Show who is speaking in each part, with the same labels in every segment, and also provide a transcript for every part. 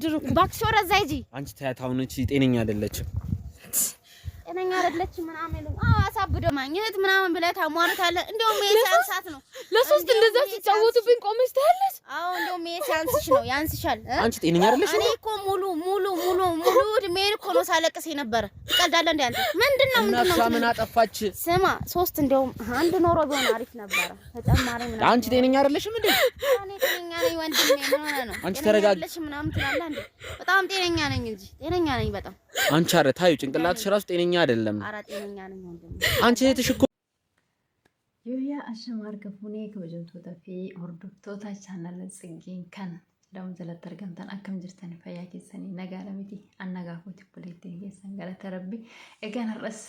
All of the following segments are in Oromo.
Speaker 1: አደረኩ? እባክሽ ወደዛ ሂጂ።
Speaker 2: አንቺ ታያት፣ አሁን እቺ ጤነኛ አይደለችም።
Speaker 1: ጤነኛ አይደለችም ምናምን ይሉኝ። አዎ አሳብደው ማግኘት ምናምን ብለህ ታሟርታለህ። እንደውም ይሄ ሲያንሳት ነው
Speaker 3: ለሶስት እንደዛ ሲጫወቱብኝ ቆመሽ ታያለሽ።
Speaker 1: አዎ እንደውም ይሄ ሲያንስሽ ነው ያንስሻል።
Speaker 2: አንቺ ጤነኛ አይደለሽ።
Speaker 1: እኔ እኮ ሙሉ ሙሉ ሙሉ ሙሉ እድሜን እኮ ነው ሳለቅስ የነበረ። ትቀልዳለህ እንደ አንተ። ምንድን ነው ምንድን
Speaker 2: ነው? ምን አጠፋች?
Speaker 1: ስማ ሶስት እንደውም አንድ ኖሮ ቢሆን አሪፍ ነበረ። ተጨማሪ ምናምን።
Speaker 2: አንቺ ጤነኛ አይደለሽም እንዴ?
Speaker 1: እኔ ጤነኛ ነኝ ወንድሜ። ምን ሆነህ ነው?
Speaker 2: አንቺ ተረጋጊ
Speaker 1: ምናምን ትላለህ እንዴ? በጣም ጤነኛ ነኝ እንጂ ጤነኛ ነኝ በጣም።
Speaker 2: አንቺ ኧረ ታዩ ጭንቅላትሽ ራሱ ጤነኛ አይደለም።
Speaker 1: ኧረ ጤነኛ ነኝ ወንድሜ።
Speaker 2: አንቺ እህትሽ እኮ
Speaker 4: Yooyyaa ashama harka fuunee kabajamtootaa fi hordoftoota chaanala Tsiggeen kan jedhamu jalatti argamtan akkam jirtan fayyaa keessanii nagaadha miti an nagaa kooti obboleettiin keessan galata rabbi egaan har'as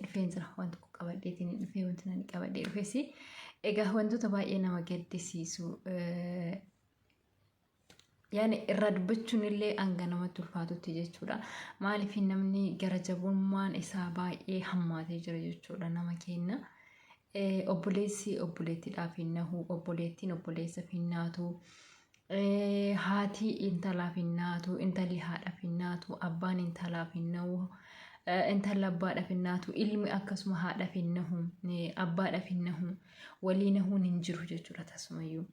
Speaker 4: dhufeen jira waan tokko qabadheetiin dhufee wanti nani qabadhee dhufes egaa wantoota baay'ee nama gaddisiisu yaani irraa dubbachuun illee hanga namatti ulfaatutti jechuudha. Maaliif namni gara jabummaan isaa baay'ee hammaatee jira jechuudha nama keenya. Obboleessi obboleettiidhaaf hin nahu, obboleettiin obboleessaaf hin naatu, haati intalaaf hin naatu, intalli haadhaaf hin naatu, abbaan intalaaf hin nahu, intalli abbaadhaaf hin naatu, ilmi akkasuma haadhaaf hin nahu, abbaadhaaf hin nahu, walii nahuun hin jiru jechuudha tasumayyuu.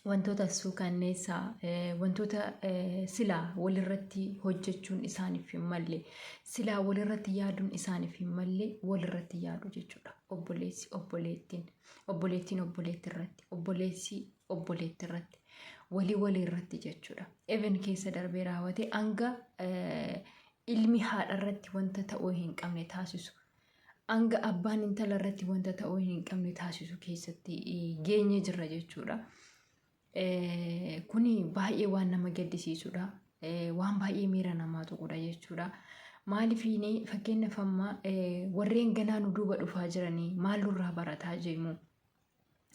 Speaker 4: Wantoota suukanneessaa, wantoota silaa walirratti hojjechuun isaaniif hin malle, silaa walirratti yaaduun isaaniif hin malle walirratti yaadu jechuudha. Obboleessi obboleettiin, obboleettiin obboleetti irratti, obboleessi obboleetti irratti, walii walii irratti jechuudha. Even keessa darbee raawwatee hanga ilmi haadha irratti wanta ta'uu hin qabne taasisu. Hanga abbaan intala irratti wanta ta'uu hin qabne taasisu keessatti geenye jirra jechuudha. Kuni baay'ee waan nama gaddisiisudha. Waan baay'ee miira namaa tuqudha jechuudha. Maaliif fakkeenyaaf amma warreen ganaa nu duuba dhufaa jiranii maal nurraa barataa deemu?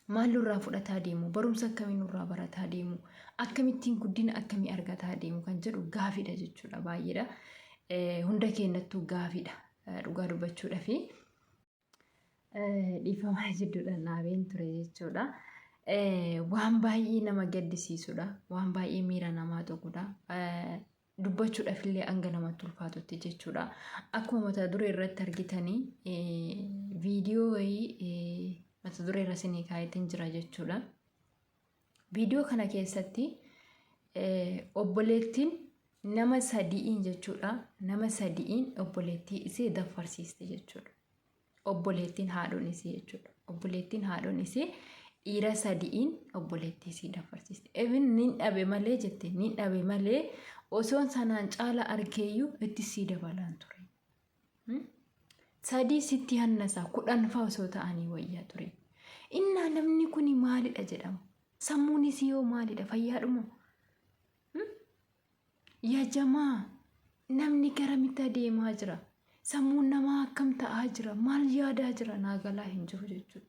Speaker 4: Maal nurraa fudhataa deemu? Barumsa akkamii nurraa barataa deemu? Akkamittiin guddina akkamii argataa deemu kan jedhu gaafiidha jechuudha baay'eedha. Hunda keenyattuu gaafiidha dhugaa dubbachuudhaafi. Dhiifama jidduudhaan dhaabeen ture jechuudha. Waan baay'ee nama gaddisiisudha. Waan baay'ee miira namaa tuqudha. Dubbachuudhaaf illee hanga namatti ulfaatutti jechuudha. Akkuma mata duree irratti argitanii viidiyoo wayii mata duree irra isinii kaayetiin jira jechuudha. Viidiyoo kana keessatti obboleettiin nama sadi'iin jechuudha. Nama sadi'iin obboleettii isee daffarsiiste jechuudha. Obboleettiin haadhoon isii jechuudha. Obboleettiin haadhoon isii dhiira sadi'iin obboleettii isii daffarsiiste. Even nin dhabe malee jette nin dhabe malee osoon sanaan caala argeeyyuu itti sii dabalaan ture. Sadii sitti hannasaa 10 fa'aa osoo ta'anii wayyaa ture. Innaa namni kuni maalidha jedhama. Sammuun isii hoo maalidha? Fayyaadhuma? Yaa jamaa namni garamitti adeemaa jira? Sammuun namaa akkam ta'aa jira? Maal yaadaa jira? Naa galaa hin jiru jechuudha.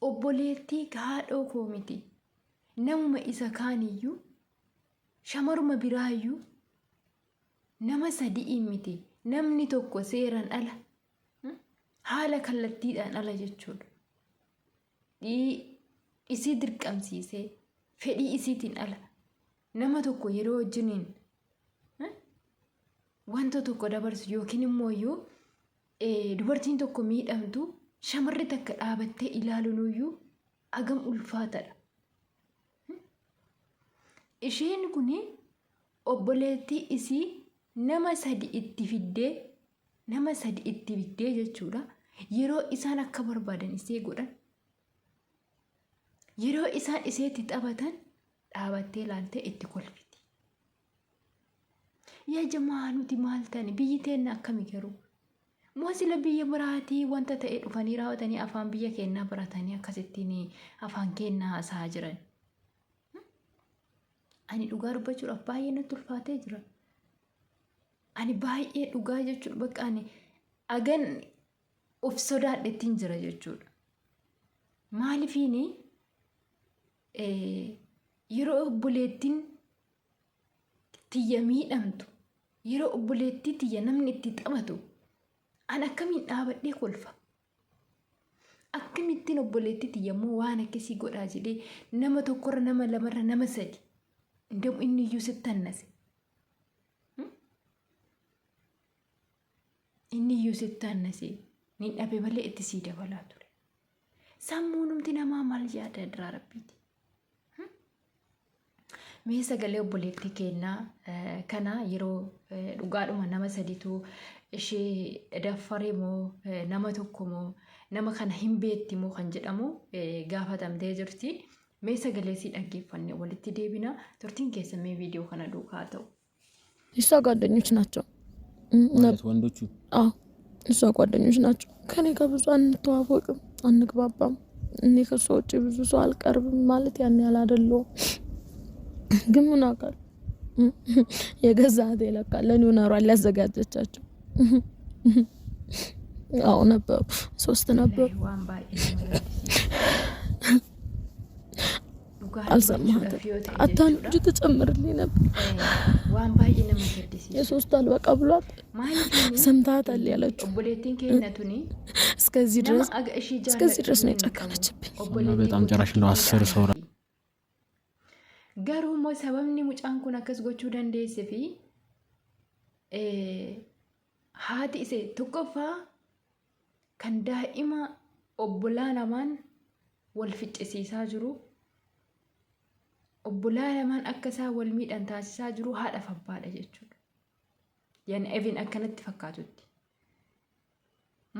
Speaker 4: Obboleettii haadhoo koo miti. Namuma isa kaaniyyuu shamaruma biraayyuu nama sadi'ii miti. Namni tokko seeraan ala haala kallattiidhaan ala jechuudha. Isii dirqamsiisee fedhii isiitiin ala nama tokko yeroo wajjiniin wanta tokko dabarsu yookiin immoo iyyuu dubartiin tokko miidhamtu shamarri takka dhaabattee ilaaluun iyyuu hagam ulfaatadha. Isheen kun obboleettii isii nama sadi itti fiddee nama sadi itti fiddee jechuudha. Yeroo isaan akka barbaadan isee godhan yeroo isaan iseetti taphatan dhaabattee ilaaltee itti kolfiti. Yaa jamaa nuti maal taane biyyi teenna akkami garuu? Moo sila biyya biraatii wanta ta'e dhufanii raawwatanii afaan biyya keenyaa baratanii akkasittiin afaan keenyaa haasa'aa jiran? Ani dhugaa dubbachuudhaaf baay'ee natti ulfaatee jira. Ani baay'ee dhugaa jechuudha bakka ani agan of sodaadhettiin jira jechuudha. Maaliifiini yeroo obboleettiin tiyya miidhamtu yeroo obboleettii tiyya namni itti taphatu an akkamiin dhaabadhee kolfa? Akkamittiin obboleettii tiyya immoo waan akkasii godhaa jedhee nama tokkorra nama lamarra nama sadi Indom inni iyyuu sitti annase. Inni iyyuu sitti annase. Ni dhabe malee itti sii dabalaa ture. Sammuunumti namaa maal yaada diraa rabbiiti. Mee sagalee obboleettii keennaa kana yeroo dhugaadhuma nama saditu ishee daffare moo nama tokko moo nama kana hin beetti moo kan jedhamu gaafatamtee jirti. Mee sagalee sii dhaggeeffanne walitti deebina. Turtiin keessa mee viidiyoo kana duukaa haa ta'u.
Speaker 3: እሷ ጓደኞች ናቸው
Speaker 2: ማለት ወንዶቹ?
Speaker 3: አዎ እሷ ጓደኞች ናቸው። ከኔ ጋር ብዙ አንተዋወቅም፣ አንግባባም። እኔ ከሷ ውጭ ብዙ ሰው አልቀርብም ማለት ያን ያህል አይደለሁም። ግን ምን አውቃለሁ የገዛ እህቴ ለካ ለእኔ ኖሯል ያዘጋጀቻቸው። አዎ ነበሩ፣ ሶስት ነበሩ።
Speaker 4: Waan baay'ee nama gaddisiisu. Dhugaa
Speaker 3: አልሰማሃትም።
Speaker 4: dubbachuudhaaf yoo ta'e
Speaker 3: አታን
Speaker 4: jechuudha.
Speaker 3: እንጂ ትጨምርልኝ ነበር።
Speaker 4: Waan baay'ee nama gaddisiisu.
Speaker 3: የሶስቱ አልበቃ ብሏት
Speaker 4: Maaliif
Speaker 3: ሰምተሃታል ያለችው
Speaker 4: obboleettiin keenya tuni
Speaker 3: እስከዚህ
Speaker 4: nama
Speaker 3: ድረስ
Speaker 4: aga ishii
Speaker 3: እስከዚህ ድረስ ነው
Speaker 4: jaalladhu hin qabu.
Speaker 3: የጨከነችብኝ።
Speaker 4: Obboleettii
Speaker 2: በጣም
Speaker 4: koo
Speaker 2: ጭራሽ እንደው
Speaker 4: takkiitii
Speaker 2: 10 ሰው
Speaker 4: dhaabatti. Garuu immoo sababni mucaan kun akkas gochuu dandeesse fi haati isee tokkoffaa kan daa'ima obbolaa lamaan wal ficcisiisaa jiru, obbolaa lamaan akka isaan wal miidhan taasisaa jiru haadhaaf abbaadha jechuudha. Yani even akkanatti fakkaatutti.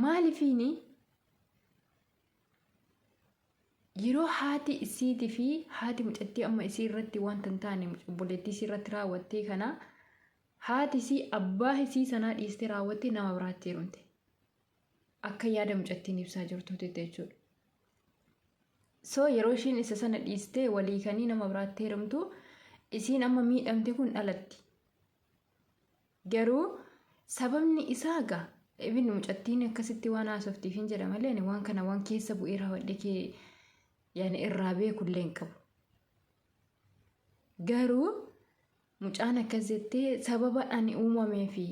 Speaker 4: Maaliifiini yeroo haati isiitii fi haati mucattii amma isii irratti wanta hin taane obboleettii isii irratti raawwattee kana haati isii abbaa isii sanaa dhiistee raawwattee nama biraatti heerumte. Akka yaada mucattiin ibsaa jirtuutti jechuudha. So yeroo ishiin isa sana dhiistee walii kanii nama biraatti heerumtu isiin amma miidhamte kun dhalatti. Garuu sababni isaa gaa even mucattiin akkasitti waan haasoftiif hin jedha malee ani waan kana waan keessa bu'ee raawwadhe kee yani irraa beekullee hin qabu. Garuu mucaan akkas jettee sababa ani uumamee fi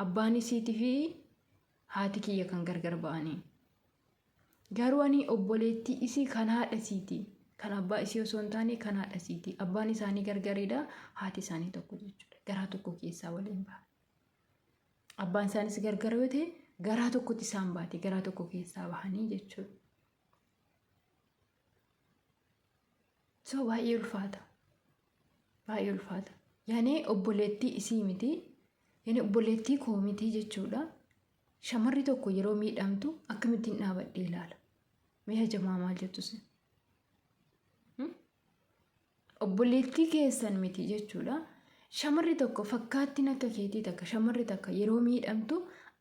Speaker 4: abbaan isiitii fi haati kiyya kan gargar ba'anii. Garuu ani obboleettii isii kan haadha isiiti. Kan abbaa isii osoo hin taane kan haadha isiiti. Abbaan isaanii gargaridha. Haati isaanii tokko jechuudha. Garaa tokko keessaa waliin ba'a. Abbaan isaanis gargar yoo ta'e garaa tokkotti isaan baate garaa tokko keessaa bahanii jechuudha. So baay'ee ulfaata. Baay'ee ulfaata. Yani obboleettii isii miti. Yani obboleettii koo miti jechuudha. Shamarri tokko yeroo miidhamtu akkamittiin dhaabadhee ilaala? Mee jamaa maal jettu sin? Obboleettii keessan miti jechuudha. Shamarri tokko fakkaattiin akka keetii takka shamarri takka yeroo miidhamtu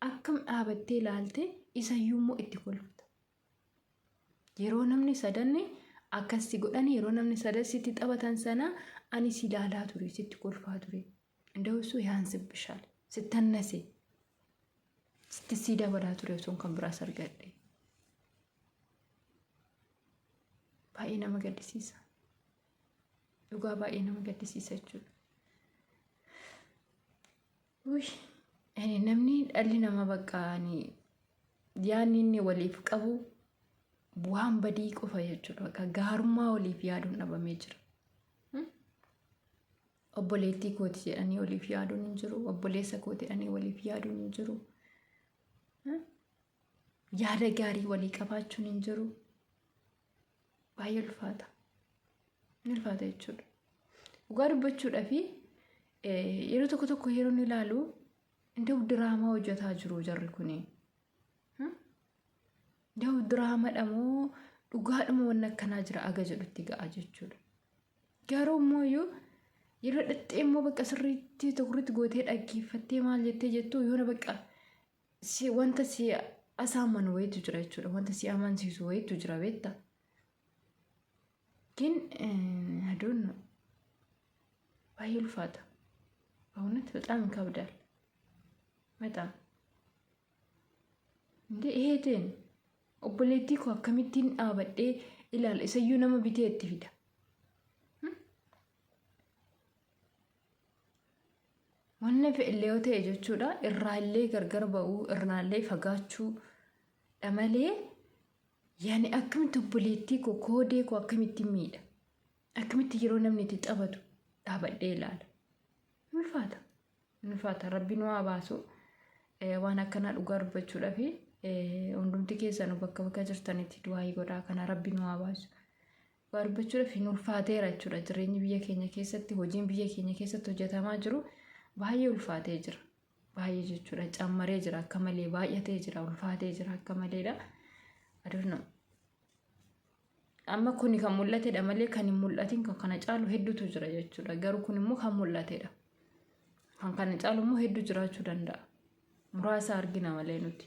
Speaker 4: akkam dhaabattee ilaalte isayyuu immoo itti kolfta. Yeroo namni sadanni akkas si godhan yeroo namni sadan sitti taphatan sana ani si ilaalaa ture sitti kolfaa ture. እንደው እሱ ያንስብሻል ስተነሴ sitti sii dabalaa ture osoon kan biraas argadhe. Baay'ee nama gaddisiisa. Dhugaa baay'ee nama gaddisiisa jechuudha. Uy, ani namni dhalli namaa bakka ani yaadni inni waliif qabu waan badii qofa jechuudha. Bakka gaarummaa waliif yaaduun dhabamee jira. Obboleettii kooti jedhanii waliif yaaduun hin jiru. Obboleessa kooti jedhanii waliif yaaduun hin jiru. Yaada gaarii walii qabaachuun hin jiru. Baay'ee ulfaata. Ni ulfaata jechuudha. Dhugaa dubbachuudhaa fi yeroo tokko tokko yeroo inni ilaalu እንደው diraamaa hojjetaa jiru jarri kuni. እንደው diraamaadha moo dhugaadhuma wanni akkanaa jira aga jedhutti ga'a jechuudha. Garuu immoo iyyuu yeroo dhattee immoo bakka sirriitti tokkoritti gootee dhaggeeffattee maal jettee jettu yoona bakka si wanta si asaamanu wayiitu jira jechuudha. Wanta si amansiisu wayiitu jira beektaa. ግን I don't know baay'ee ulfaata. በእውነት በጣም ይከብዳል። በጣም እንዴ እህቴን obboleettii koo akkamittiin dhaabadhee ilaala isayyuu nama bitee itti fida. Wanna fe'illee yoo ta'e jechuudha irraallee gargar ba'uu irraallee fagaachuu dha malee yaani akkamitti obboleettii koo koodee koo akkamitti miidha akkamitti yeroo namni itti taphatu Dhaabadhee ilaala. Ulfaata. Ulfaata. Rabbi nu haa baasu. Waan akkanaa dhugaa dubbachuudhaaf hundumti keessanuu bakka bakka jirtanitti du'aayii godhaa kana rabbi nu haa baasu. Dhugaa dubbachuudhaaf hin ulfaateera jechuudha. Jireenyi biyya keenya keessatti hojiin biyya keenya keessatti hojjetamaa jiru baay'ee ulfaatee jira. Baay'ee jechuudha. Cammaree jira akka malee baay'atee jira ulfaatee jira akka maleedha. I don't know. Amma kuni kan mul'atedha malee kan hin mul'atin kan kana caalu hedduutu jira jechuudha. Garuu kun immoo kan mul'atedha. Kan kana caalu immoo hedduu jiraachuu danda'a. Muraasa argina malee nuti.